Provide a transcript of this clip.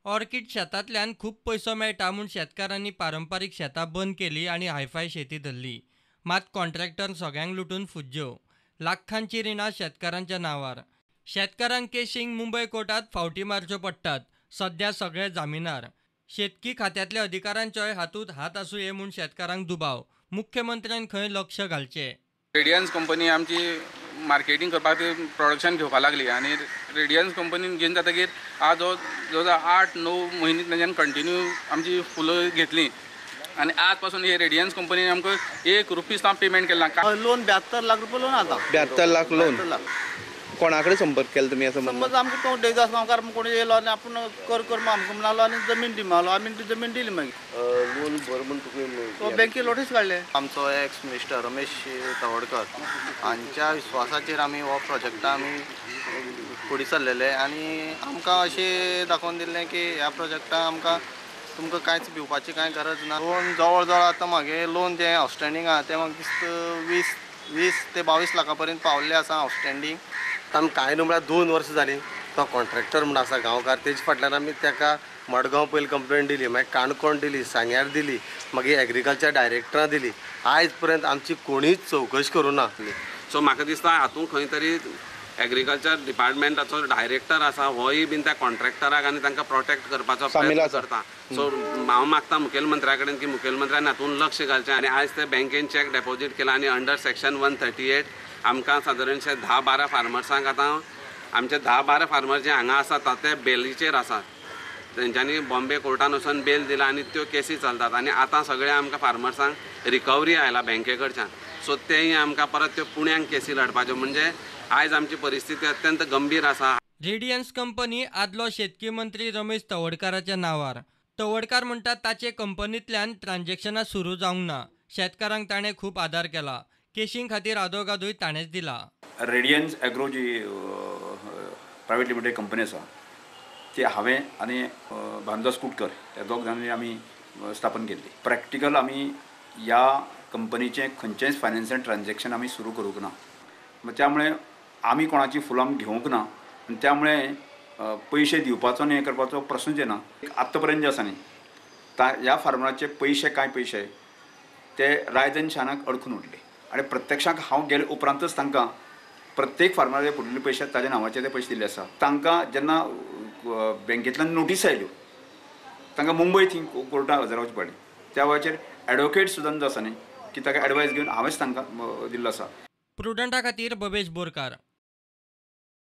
Orchid शेतांतल्यान खूब पयसो मेळटा म्हूण शेतकारांनी पारंपारीक शेतां बंद केली आनी हायफाय शेती धरली. मात कॉन्ट्रॅक्टर सगळ्यांक लुटून फुज्ज्यो. लाखांची रिणां शेतकारांच्या नांवार. शेतकारांक केशींक मुंबय कोर्टात फावटी मारच्यो पडटात. सध्या सगळे जामिनार. शेतकी खात्यांतल्या अधिकाऱ्यांचोय हातूंत हात आसुये म्हूण शेतकारांक दुबाव. मुख्यमंत्र्यान खंय लक्ष घालचें. रेडियन्स कंपनी आमची मार्केटींग करपाक प्रोडक्शन घेवपाक लागली आनी रेडियन्स कंपनीन घेवन जातकीर आज जो 8-9 म्हयने तेंच्यान कंटिन्यू आमची फुलां घेतली आनी आज पासून हे रेडियन्स कंपनीन आमकां 1 रुपीस ना पेमेंट केला. लोन 72 लाख रुपये लोन आता. 72 लाख लोन कोणा कडेन संपर्क केला तुमी? समज आमकां तो डेजास गांवकार कोण येयलो आनी आपूण कर कर आमकां म्हणलो आनी जमीन दी म्हणलो, आमी ती जमीन दिली. मागीर लोन भर म्हूण तो बँके नोटीस काडले. आमचो एक्स मिनिस्टर रमेश तवडकर हांच्या विश्वासाचेर आमी हो प्रोजेक्टा आमी फुडें सरलेले आनी आमकां अशें दाखोवन दिल्लें की ह्या प्रोजेक्टा आमकां तुमकां कांयच भिवपाची कांय गरज ना. लोन जवळ जवळ आतां म्हागे लोन जें आवटस्टेंडींग आहा तें म्हाका दिसता 20 ते 22 लाखां पर्यंत पावल्लें आसा आवटस्टेंडींग. आमी कांय न्हू म्हळ्यार 2 वर्सां जालीं तो कॉन्ट्रॅक्टर म्हूण आसा गांवकार, तेजे फाटल्यान आमी ताका मडगांव पयलीं कंप्लेन दिली, मागीर काणकोण दिली, सांग्यार दिली, मागीर एग्रीकल्चर डायरेक्टरां दिली. आयज पर्यंत आमची कोणीच चवकशी करूं ना. सो म्हाका दिसता हातूंत खंय तरी एग्रीकल्चर डिपार्टमेंटाचो डायरेक्टर आसा होय बीन त्या कॉन्ट्रॅक्टराक आनी तांकां प्रोटेक्ट करपाचो प्रयत्न करता. सो हांव मागता मुखेलमंत्र्या कडेन की मुखेलमंत्र्यान हातूंत लक्ष घालचें आनी आयज ते बँकेन चॅक डेपोजीट केला आनी अंडर सेक्शन 138 आमकां सादारणशे 10-12 फार्मर्सांक आतां आमचे 10-12 फार्मर जे हांगा आसात ते बेलीचेर आसात. तेंच्यांनी बॉम्बे कोर्टान वचून बेल दिला आनी त्यो केसी चलतात आनी आतां सगळे आमकां फार्मर्सांक रिकवरी आयला बँके कडच्यान. सो तेय आमकां परत त्यो पुण्याक केसी लडपाच्यो, म्हणजे आयज आमची परिस्थिती अत्यंत गंभीर आसा. रेडियन्स कंपनी आदलो शेतकी मंत्री रमेश तवडकाराच्या नांवार. तवडकार म्हणटा ताचे कंपनींतल्यान ट्रान्झॅक्शनां सुरू जावंक ना. शेतकारांक ताणें खूब आदार केला. केशीं खातीर आदोगादूय ताणेंच दिला. रेडियन्स एग्रो जी प्रायवेट लिमिटेड कंपनी आसा ती हांवें आनी भानुदास कुटकर ह्या दोग जाणांनी आमी स्थापन केल्ली. प्रॅक्टिकल आमी ह्या कंपनीचें खंयचेंच फायनान्शियल ट्रान्झॅक्शन आमी सुरू करूंक ना. त्यामुळे आमी कोणाची फुलां घेवंक ना आनी त्यामुळे पयशे दिवपाचो आनी हें करपाचो प्रश्नच येना. आत्तां पर्यंत जे आसा न्ही ह्या फार्मराचे पयशे कांय पयशे ते रायजन शानाक अडकून उरले आनी प्रत्यक्षाक हांव गेले उपरांतच तांकां प्रत्येक फार्मराचे फुडले पयशे ताज्या नांवाचे ते पयशे दिल्ले आसा. तांकां जेन्ना बँकेंतल्यान नोटीस आयल्यो तांकां मुंबय थंय कोर्टाक हजर रावचें पडलें. त्या वेळाचेर एडवोकेट सुद्दां जो आसा न्ही की ताका एडवायस घेवन हांवेंच तांकां दिल्लो आसा. प्रुडंटा खातीर बबेश बोरकार.